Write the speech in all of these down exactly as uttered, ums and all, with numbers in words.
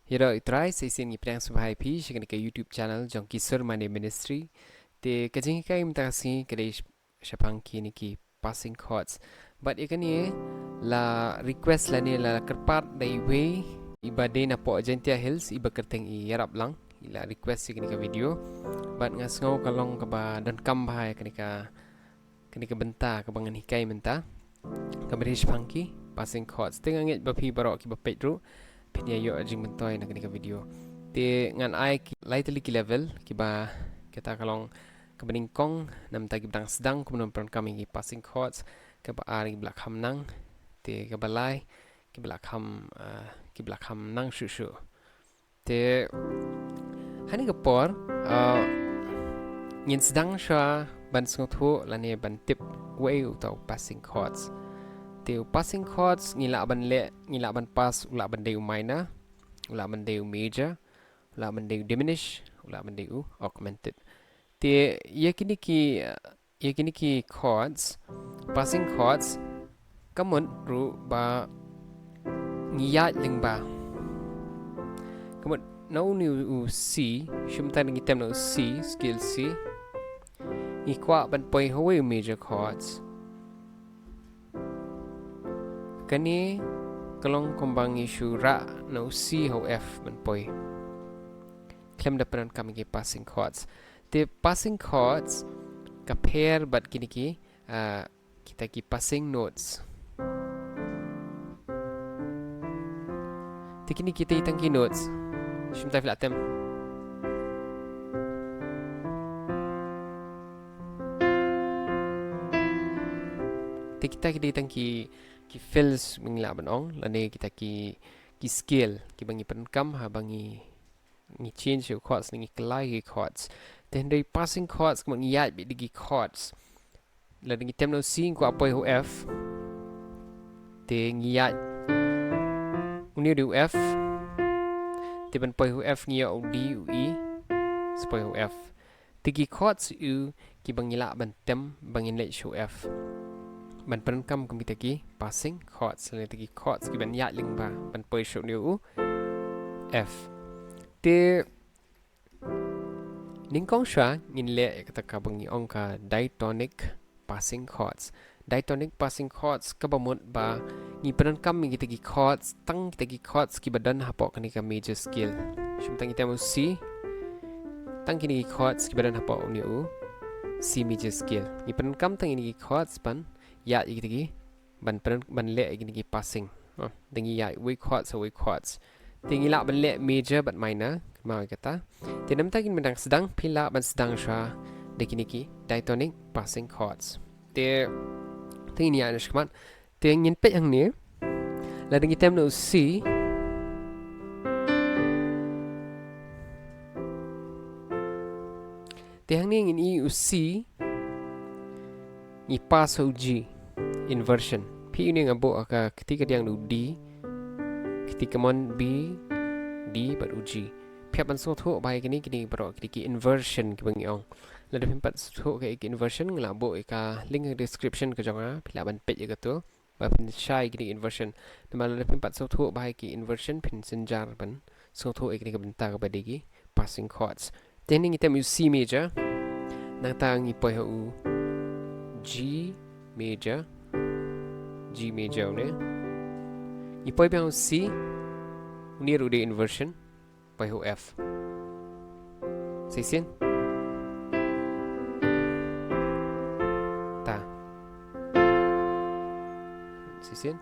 Ïaroh U Trai, sa shisien ngi pdiang sngewbha ïa phi sha kane ka YouTube channel jong ki Sur Mane Ministry. Te ka jinghikai mynta ka sngi ka dei shaphang kine ki passing chords. Bad ïa kane la request lane la kyrpad da iwei iba dei napoh Jaintia Hills, iba kyrteng i Ïarap Lang, i la request ïa kane ka video. Bad nga sngew ka long kaba donkam bha ïa kane ka, kane ka bynta kaba ngan hikai mynta, kaba dei shaphang ki passing chords. Te nga ngeit ba phi baroh kiba peit ruh phin ïa ïoh jingmyntoi na kane ka video. Te ngan ai ki lai tylli ki level, kiba kata ka long kaba nyngkong, namar kiba dang sdang kumno pyndonkam ïa ki passing chords, kaba ar kiba la kham nang, te kaba lai kiba la kham, ah, kiba la kham nang shuh shuh. Te ha kane ka por, ah, ngin sdang shuwa ban sngewthuh lane ban tip uei uta u passing chords. Te u passing chords ngi lah ban leh, ngi lah ban pass, u lah ban dei u minor, u lah ban dei u major, u lah ban dei u diminished, u lah ban dei u augmented. Te ïa kine ki, ah, ïa kine ki chords, passing chords, ka mut ruh ba ngi ïaid lyngba. Ka mut na une u C, shim tang ngi tem na u C, scale C, ngi kwah ban poi ha uwei u major chords. Kane ka long kumba ngi shu rah na u C ha u F ban poi. Khlem da pyndonkam ïa ki passing chords. Te passing chords ka pher bad kine ki, ah, kita ki passing notes. Te kine kita ki tang ki notes. Shim tang phi lah tem. Te kita ki dei tang ki, ki fills ba ngi lah ban ong, lane kita ki, ki scale kiba ngi pyndonkam haba ngi ngi change ïa ki chords, ngi kylla ïa ki chords. Te hynrei passing chords, kumba ngi ïaid beit da ki chords. Lada ngi tem na u C, ngi kwah poi ha u F, te ngi ïaid une u dei u F. Te ban poi ha u F ngi ïoh u D, u E, sa poi ha u F. Te ki chords u kiba ngi lah ban tem ba ngin leit sha u F ban pyndonkam kum kita ki passing chords, lane kita ki chords kiban ïaid lyngba ban poi sha une u F. Te nyngkong shuwa ngin leh ïa kata kaba ngi ong ka diatonic passing chords. Diatonic passing chords kaba mut ba ngi pyndonkam ïa kita ki chords, tang kita ki chords kiba don hapoh kane ka major scale. Shim tang ngi tem u C, tang kine ki chords kiba don hapoh une u C major scale. Ngi pyndonkam tang kine ki chords ban ïaid ïa kita ki, ban pyn-, ban leh ïa kine ki passing. Oh, da ngi ïaid uwei chords ha uwei chords. Te ngi lah ban leh major bad minor, kynmaw ïa kata. Te namar ta ngin dang sdang, phi lah ban sdang shuwa da kine ki diatonic passing chords. Te, te ngin ïa na shakhmat. Te ngin peit hangne. Lada ngi tem na u C. Te hangne ngin ïohi u C. Ngi pass ha u G. Inversion. Phi ïohi nga buh ha ka kti kadiang na u D. Kti kamon B, D bad u G. Phi hap ban sngewthuh ba ïa kine, kine baroh kine ki inversion kiba ngi ong. Lada phim pat sngewthuh ïa ki inversion, nga la buh ïa ka link ha description ka jong nga, phi lah ban peit ïa kato. Ba phin shai ïa kine ki inversion. Namar lada phim pat sngewthuh ba ïa ki inversion, phin synjar ban sngewthuh ïa kine ki bynta kaba dei ki passing chords. Te hangne ngi tem u C major. Nangta ngi poi ha u G major. G major une. Ngi poi biang u C. Une ruh dei inversion. Poi ha u F. Shisien. Ta. Shisien.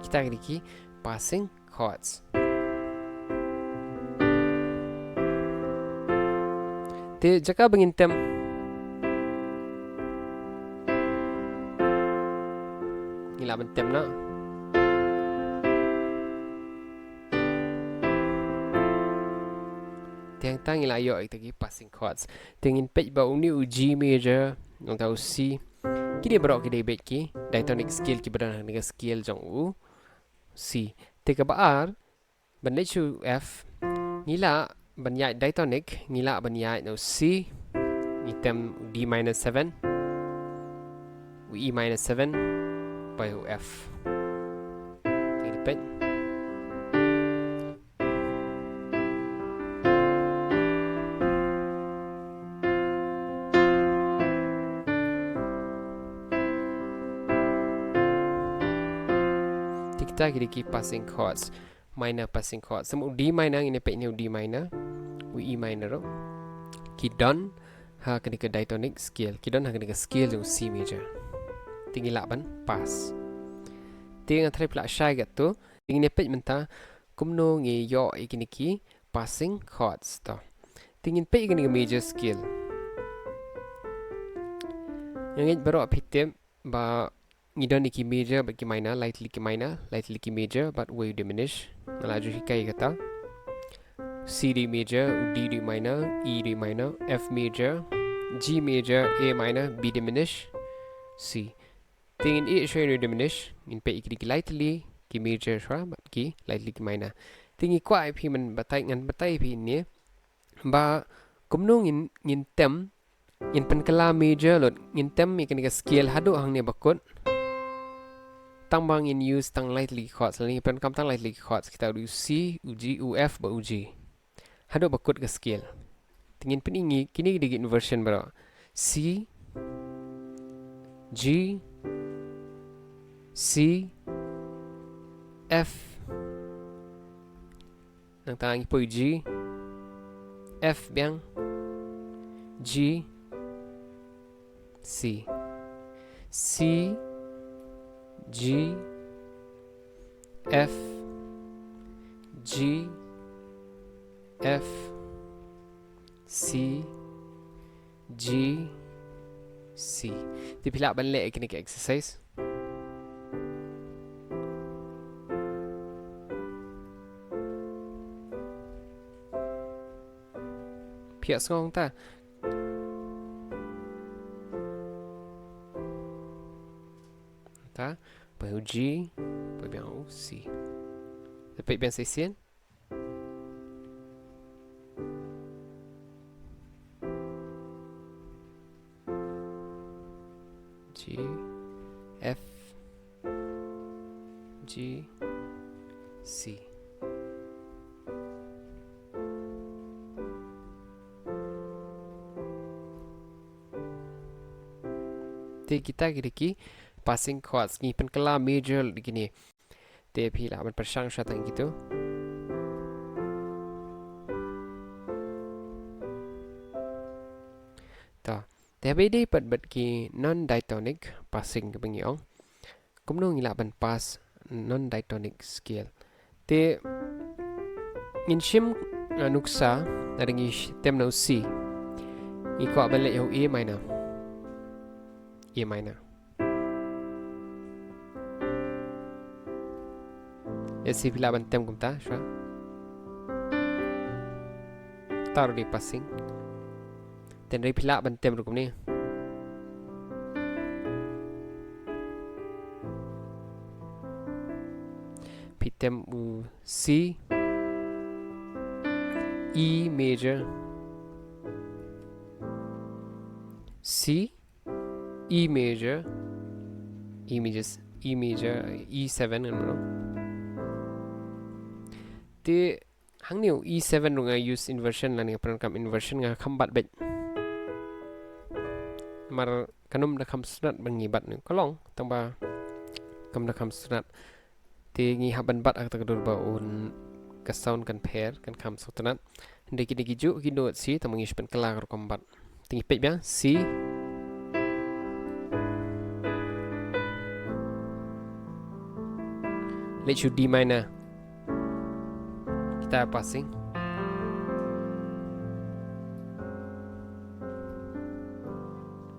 Kita ki dei ki passing chords. Te jaka ba ngin tem. Ngi lah ban tem noh. Te hangta ngi la ïoh ïa kita ki passing chords. Te ngin peit ba une u G major, nangta u C. Kine baroh ki dei beit ki diatonic scale kiba don ha kane ka scale jong u C. Te kaba ar, ban leit sha u F, ngi lah ban ïaid diatonic, ngi lah ban ïaid na u C, ngi tem u D minor seven, u E minor seven, bad u F. Te ngin peit. Te kita ki dei ki passing chords, minor passing chords. Te u D minor, ngin peit ne u D minor, u E minor ruh, ki don ha kane ka diatonic scale, ki don ha kane ka scale jong C major. Te ngi lah ban pass. Te nga tharai phi lah shai katto. Te ngin peit mynta kumno ngi ïoh ïa kine ki passing chords to. Te ngin peit ïa kane ka major scale. Nga ngeit baroh phi tip ba ngi don ïa ki major bad ki minor, lai tylli ki minor, lai tylli ki major, bad wei u diminish. Nga la ju hikai kata. C dei major, u D dei minor, E dei minor, F major, G major, A minor, B diminished, C. Te ngin ïeh shuwa ïa u diminished, ngin peit ïa ki dei ki lai tylli ki major shuwa bad ki lai tylli ki minor. Te ngi kwah ïa phi ban batai, ngan batai ïa phi ne ba kumno ngin, ngin tem, ngin pynkylla major lut, ngin tem ïa kane ka scale haduh hangne bakut. Tang ba ngin use tang lai tylli ki chords, lane ngin pyndonkam tang lai tylli ki chords, kita u dei u C, u G, u F bad u G. Haduh bakut ka scale. Te ngin pyni ïa ngi, kine ki dei ki inversion baroh. C, G, C, F. Nangta ngi poi G, F biang, G, C. C, G, F, G, F, C, G, C. Te phi lah ban leh kine ki exercise. Phi ïa sngew ta. Ta, poi u G, poi biang u C. Te peit biang shisien. G, F, G, C. Te kita ki dei ki passing chords, ngi pynkylla major lut kine. Te phi lah ban pyrshang shuwa tang kito. To. Te haba ïadei pat bad ki non diatonic passing kaba ngi ong. Kumno ngi lah ban pass non diatonic scale. Te ngin shim, uh, nuksa, lada ngi sh-, tem na u C. Ngi kwah ban leh ïa u A minor. A minor. Ïa C phi lah ban tem kumta, shuwa. Te ruh dei passing. Te hynrei phi lah ban tem ruh kumne. Phi tem u C, E major, C, E major, E major, E major, E seven kan mano. Te hangne u E seven ruh nga use inversion lane nga pyndonkam inversion, nga kham bat beit. Namar kan ym da kham sngewtynnat ba ngi bat ne ka long, tang ba kam da kham sngewtynnat. Te ngi hap ban bat ha kata ka dur ba un ka sound kan pher, kan kham sngewtynnat. Hynrei kine ki juh ki note shi, tang ba ngi shu pynkylla ka rukom bat. Te ngi peit biang, C. Leit sha u D minor. Kita passing.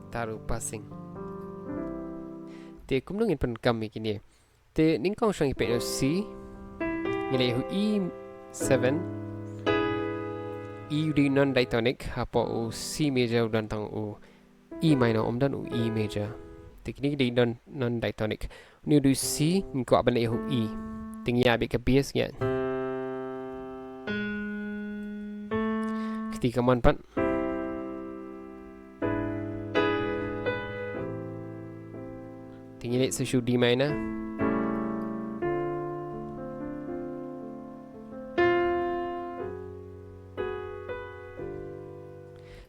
Kita ruh passing. Te kumno ngin pyndonkam ïa kine. Te nyngkong shuwa ngi peit na u C. Ngi leh ïa u E seven. E u dei non diatonic, hapoh u C major u don tang u E minor, ym don u E major. Te kine ki dei non, non diatonic. Une u dei u C, ngi kwah ban leh ïa u E. Te ngi ïa bit ka bass ngi ïa. Kti ka mon pat. Te Ngi leit sa shu D minor.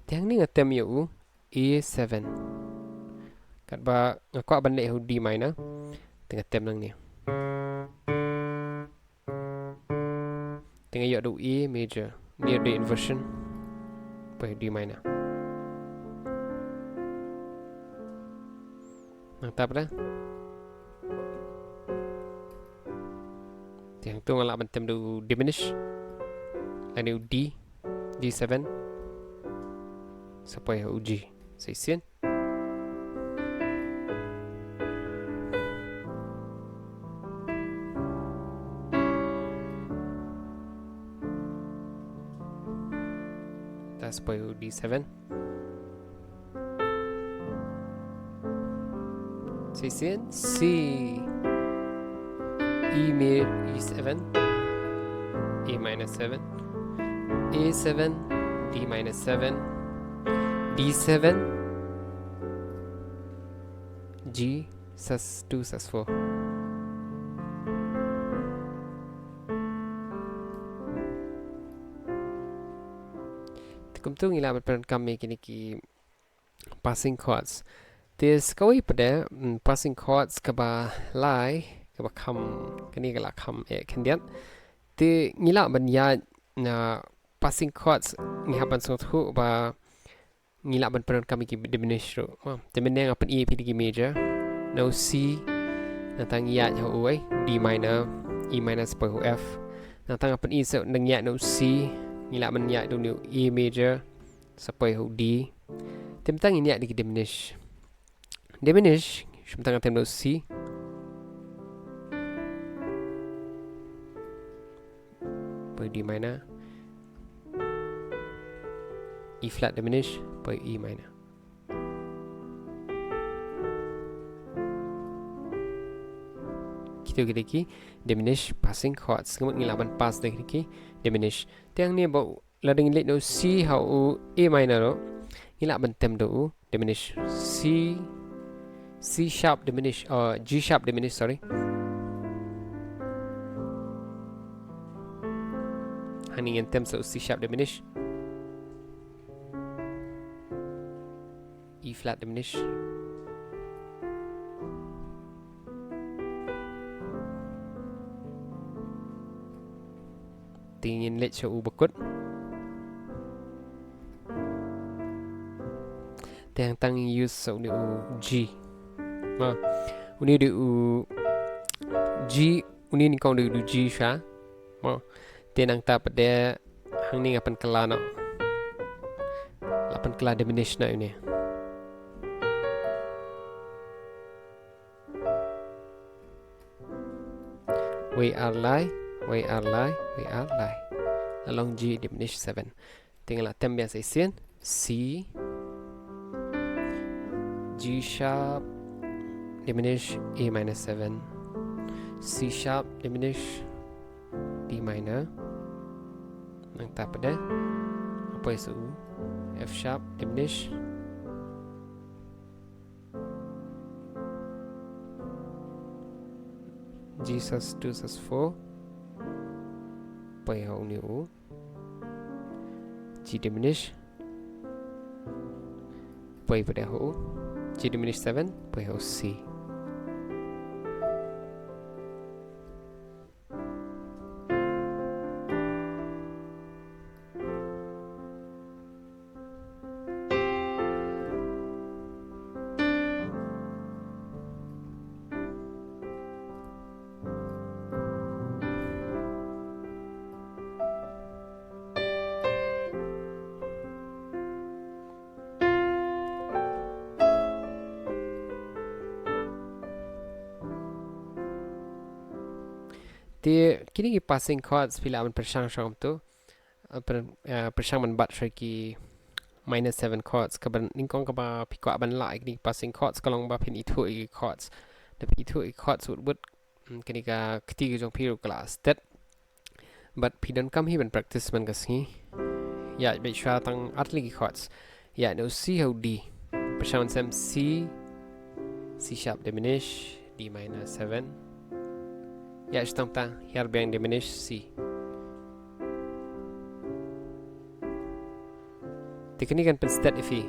Te hangne nga tem ïa u A seven. Katba nga kwah ban leit ha u D minor, te nga tem nangne. Te nga ïoh da u A major, ïoh da u inversion. Poi ha u D minor. Nangta pat de, te hangto nga lah ban tem da u diminish lane u D, D seven, sa poi ha u G. Sa shisien. Te sa poi ha u D seven. Sa shisien, C, E ma-, E seven, A minor seven, A seven, D minor seven, D seven, G sus two sus four. Te kumto ngi lah ban pyndonkam ïa kine ki passing chords. Te sa kawei pat de, mm, passing chords kaba lai, kaba kham, kane ka la kham eh khyndiat. Te ngi lah ban ïaid na passing chords, ngi hap ban sngewthuh ba ngi lah ban pyndonkam ïa ki diminish ruh. Te mynne nga pyni ïa phi da ki major. Na u C, nangta ngi ïaid ha u ai, D minor, E minor sa poi ha u F. Nangta nga pyni sa nang ïaid na u C, ngi lah ban ïaid da une u A major, sa poi ha u D. Te mynta ngin ïaid da ki diminish. Diminish, shu mynta nga tem da u C. Poi D minor. E flat diminished, poi E minor. Kito ki dei ki diminished passing chords. Ka mut ngi lah ban pass da ki diminished. Te hangne ba lada ngi leit na u C ha u A minor ruh, ngi lah ban tem da u diminished. C, C sharp diminished, uh, G sharp diminished, sorry. Hangne ngin tem sa u C sharp diminished. E flat diminished. Te ngin leit sha u bakut. Te hangta ngin use sa une u G. Ma, une u dei u G, une nyngkong u dei u G sha. Mo. Te nangta pat de hangne nga pynkylla noh. La pynkylla diminish noh une. Wei ar lai, wei ar lai, wei ar lai. La long G diminished seven. Te nga la tem biang sa shisien. C, G sharp diminished, A minor seven. C sharp diminished, D minor. Nangta pat de, poi sa u F sharp diminished, G sus two sus four. Poi ha une u G diminished. Poi pat de ha u G diminished seven, poi ha u C. Te kine ki passing chords phi lah ban pyrshang shong tu. Eh, pyr-, eh, pyrshang ban bat sha ki minor seven chords, kaba nyngkong kaba phi kwah ban lah ïa kine ki passing chords ka long ba phin ithuh ïa ki chords. Da phi ithuh ïa ki chords wut wut, mm, kane ka kti ka jong phi ruh ka la stet. Bad phi donkam hi ban practice man ka sngi. Ïa, bad shuwa tang ar tylli ki chords. Ïa, na u C ha u D. Pyrshang ban sem C, C sharp diminish, D minor seven. Ïa, shu tang ta, hiar biang diminish C. Te kane kan pynstet ïa phi.